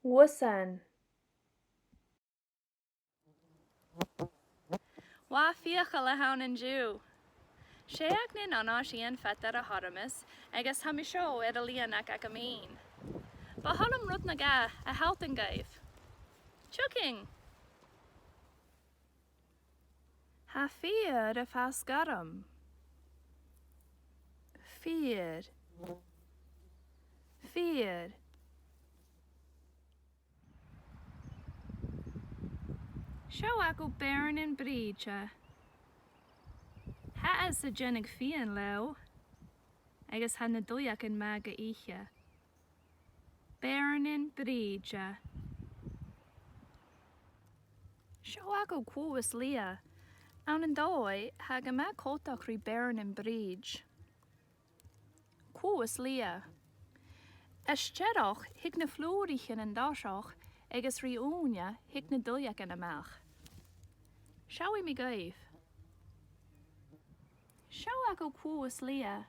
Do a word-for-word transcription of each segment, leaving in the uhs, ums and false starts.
Uasan. Latha fiachail a th' ann an-diugh. 'S e Aignean Aonghais Iain Pheadair a th' orm-sa, agus tha mi seo air an lìonag agam fhìn. Bu thoil leam rud no dhà a shealltainn dhuibh. Tiugainn! Tha feur a' fàs gorm. Feur. Feur. Seo agaibh Beàrnan Brìde. Tha esan a' dèanamh fìon leotha, agus tha na duilleagan math gu ithe. Beàrnan Brìde. Seo agaibh Cluas-liath. Ann an dòigh, tha e gu math coltach ri Beàrnan Brìde. Cluas-liath. As t-earrach, thig na flùraichean an toiseach, agus ri ùine, thig na duilleagan a-mach. Seallaidh mi dhuibh. Seo agaibh Cluas-liath.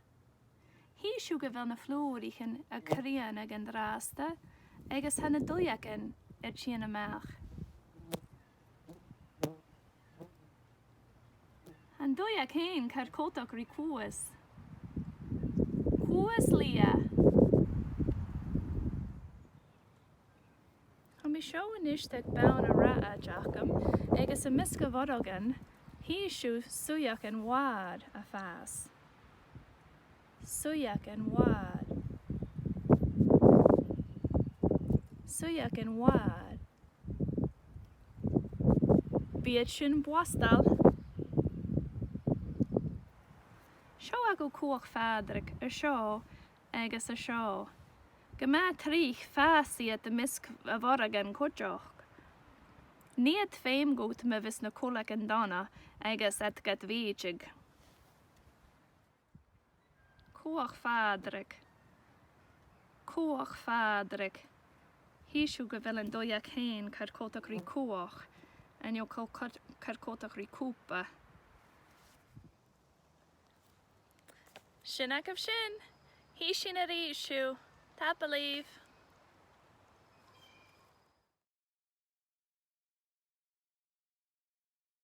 Chì sibh gu bheil na flùraichean a' crìonadh an-dràsta agus tha na duilleagan a' tighinn a-mach. Tha an duilleag fhèin car coltach ri cluas. Cluas-liath. Tha mi seo a-nis aig bonn an rathaid agam, agus am measg a' bhorgain, chì sibh suidheagan mhòr a' fàs. Suidheagan mhòr. Suidheagan mhòr. Bidh iad sin blasta. Seo agaibh Cuach Phàdraig, an seo agus an seo. Gu math tric fàsaidh iad am measg a' bhorgain cuideachd. Nì iad feum dhut ma bhios na cuileagan dona agus iad gad bhìdeadh. Cuach Phàdraig. Cuach Phàdraig. Chì sibh gu bheil an duilleag fhèin car coltach ri cuach, an-diugh car, car, car coltach ri cupa. Sin agaibh sin. Chì sinn a-rithist sibh. Tapadh leibh.